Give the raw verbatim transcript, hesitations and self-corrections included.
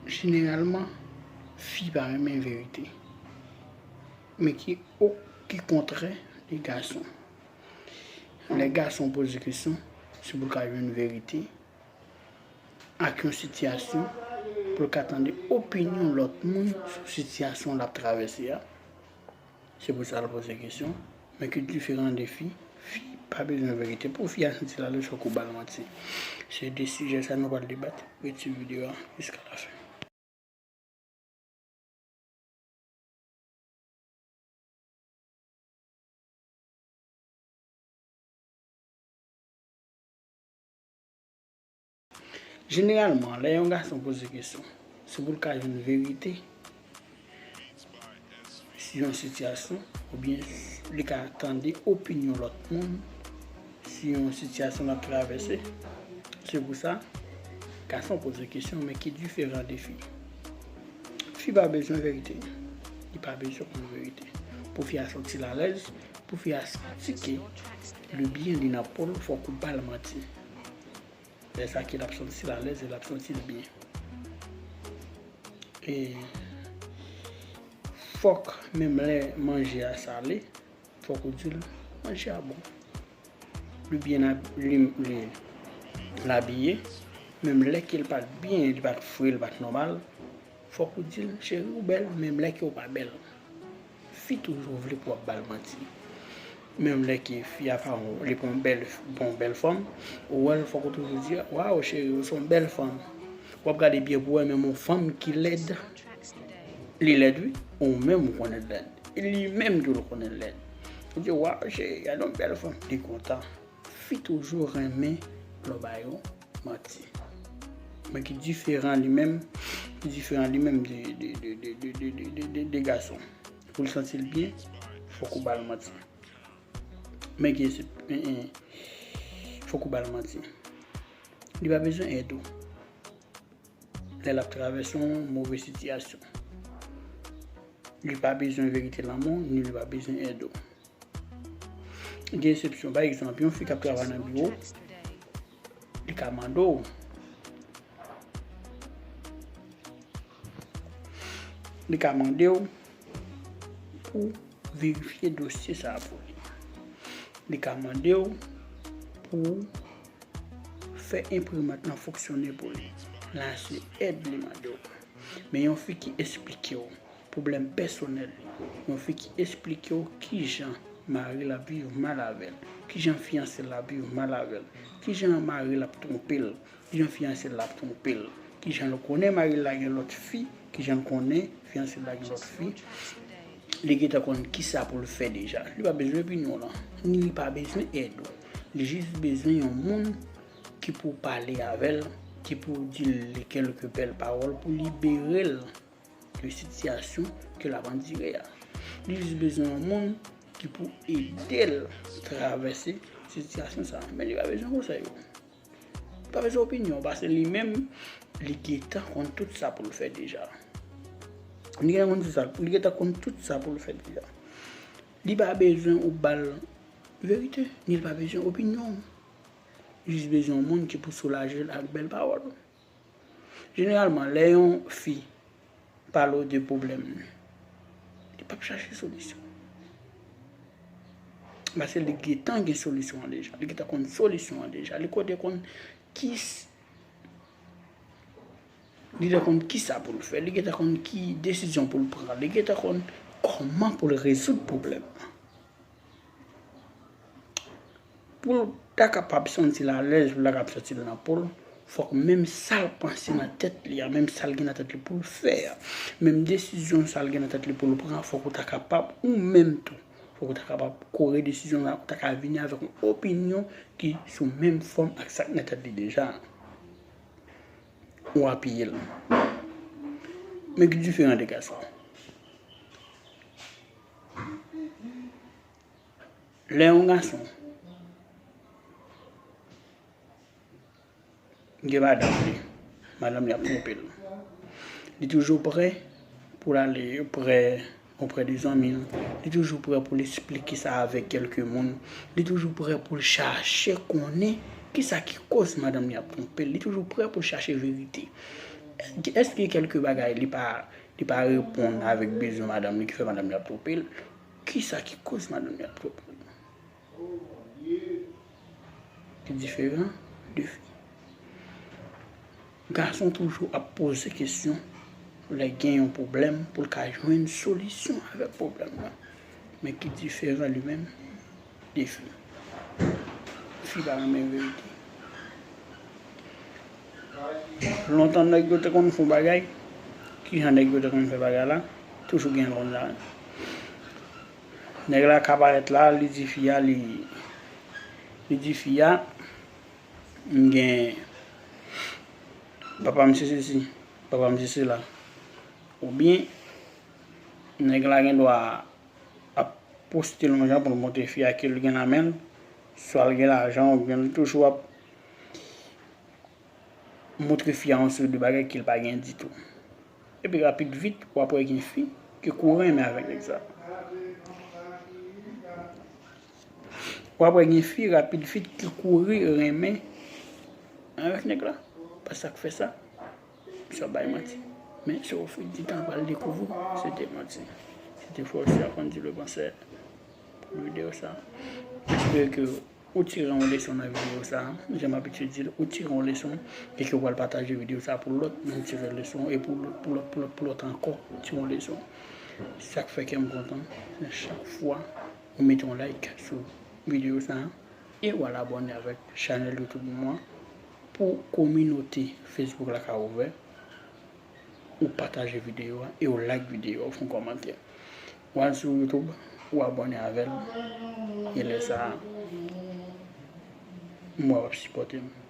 Jeneralman, fi pa renmen verite, men ki o ki kontrè de gason. Lè gason poze kesyon, se pou l ka jwenn verite ak yon sitiyasyon, pou l ka tande opinyon lòt moun sou sitiyasyon l ap travèse a. Se pou sa l poze kesyon. Men ki diferan de fi, fi pa bezwen verite. Pou fi a santi l alèz, fòk ou ba l manti. Se de sijè sa nou pral debat. Ret swiv videyo a jiska lafen. Jeneralman, lè yon gason poze kesyon, se pou l ka jwenn verite sou yon sitiyasyon, oubyen li ka tande opinyon lòt moun sou yon sitiyasyon l ap travèse. Se pou sa, gason poze kesyon, men ki diferan de fi. Fi pa bezwen verite. Li pa bezwen konn verite. Pou fi a santi l alèz, pou fi a santi ke li byen, li nan po l, fòk ou ba l manti. Lè sa ke l ap santi l alèz e l ap santi l byen. E fòk menm lè manje a sale, fòk ou di l manje a bon. Li byen ab- li, li, l abiye, menm lè ke l pa t byen, li pa t fre, li pa t nòmal, fòk ou di l cheri, ou bèl, menm lè ke w pa bèl. Fi toujou vle pou w ap ba l manti. Menm lè ke fi a pa yon, li pa yon bèl, pa yon bèl fanm, ou wè l, fòk ou toujou di, waw cheri, ou se yon bèl fanm. W ap gade byen pou wè, menm yon fanm ki lèd, li lèd wi, ou menm ou konnen l lèd. E li menm tou l konnen l lèd. Ou di, waw cheri, gade yon bèl fanm, li kontan. Fi toujou renmen lè w ba yo manti. Men ki diferan li menm, ki diferan li menm de, de, de gason. Pou l santi l byen, fòk ou ba l manti. Men ki, en, en, fòk ou ba l manti. Li pa bezwen èd ou. Lè l ap travèse yon move sitiyasyon. Li pa bezwen verite lanmou, ni li pa bezwen èd ou. Gen eksepsyon. Pa egzanp, yon fi k ap travay nan biwo, li ka mande w, li ka mande w pou verifye dosye sa a pou li. Li ka mande w pou fè enprimant lan fonksyone pou li. La se èd li mande w. Men yon fi ki esplike w pwoblèm pèsonèl li, yon fi ki esplike w kijan mari l ap viv mal avè l, kijan fiyanse l ap viv mal avè l, kijan mari l ap twonpe l, kijan fiyanse l ap twonpe l, kijan l konnen mari l la gen lòt fi, kijan l konnen fiyanse l la gen lòt fi. Li gentan konn kisa pou l fè deja. Li pa bezwen opinyon w lan, ni li pa bezwen èd ou. Li jis bezwen yon moun ki pou pale avè l, ki pou di l kèlke bèl pawòl pou libere l de sitiyasyon ke l ap andire a. Li jis bezwen yon moun ki pou ede l travèse sitiyasyon sa a. Men li pa bezwen konsèy ou. Li pa bezwen opinyon w, paske li menm, li gentan konn tout sa pou l fè deja. Li gentan konn tout sa, li gentan konn tout sa pou l fè deja. Li pa bezwen ou ba l verite, ni li pa bezwen opinyon w. Li jis bezwen yon moun ki pou soulaje l ak bèl pawòl. Jeneralman, lè yon fi pale w de pwoblèm li, li p ap chache solisyon. Paske li gentan gen solisyon an deja. Li gentan konn solisyon an deja. Li konn ki s- li gentan konn kisa pou l fè. Li gentan konn ki desizyon pou l pran. Li gentan konn kòman pou l rezoud pwoblèm nan. Pou l ta kapab santi l alèz, pou l ta kapab santi l nan po l, fòk menm sa l panse nan tèt li a, menm sa l gen nan tèt li pou l fè a, menm desizyon sa l gen nan tèt li pou l pran, fòk ou ta kapab, ou menm tou, fòk ou ta kapab kore desizyon sa, ou ta ka vini avèk yon opinyon ki sou menm fòm ak sa k nan tèt li deja. Ou apiye l. Men ki diferan de gason. Lè yon gason gen madanm li, madanm li ap twonpe l, li toujou prè pou l ale prè, oprè de zanmi l. Li toujou prè pou l esplike sa avèk kèlke moun. Li toujou prè pou l chache konnen kisa ki koz madanm li ap twonpe l. Li toujou prè pou l chache verite. Èske kèlke bagay li pa, li pa reponn avèk bezwen madanm li ki fè madanm li ap twonpe l? Kisa ki koz madanm li ap twonpe l? Ki diferan de fi. Gason toujou ap poze kesyon lè gen yon pwoblèm pou l ka jwenn solisyon avèk pwoblèm nan. Men ki diferan li menm de fi. Fi pa renmen verite. Lontan nèg yo te konn fè bagay, kijan nèg yo te konn fè bagay la, toujou gen lòn la. Nèg la ka parèt la, li di fi a, li, li di fi a, m gen, papa m se sesi, papa m se sela. Oubyen, nèg la gen dwa ap poste l yon jan pou l montre fi a ke l gen nan men l, swa l gen lajan, oubyen l toujou ap montre fi a yon seri de bagay ke l pa gen ditou. Epi rapid vit, w ap wè gen fi ki kouri renmen avèk nèg sa. W ap wè gen fi rapid vit ki kouri renmen avèk nèg la. Pa sa k fè sa. Misye ap bay manti. Men se ofilditan pral dekouvri se te manti. Se te fòse a konn di le panse pou videyo sa. M espere ke ou tire yon leson nan videyo sa. Jan m abitye di l, ou tire yon leson e ke w pral pataje videyo sa pou lòt moun tire leson e pou lòt, pou lòt, pou lòt, pou lòt ankò tire yon leson. Sa k fè kè m kontan, se chak fwa ou mete yon like sou videyo sa e w al abòne avèk chanèl YouTube mwen pou kominote Facebook la ka ouvè. Ou pataje videyo a e ou like videyo a, ou fè yon kòmantè. Ou al sou YouTube, ou abòne avè l. E lè sa a, m wè w ap sipòte m.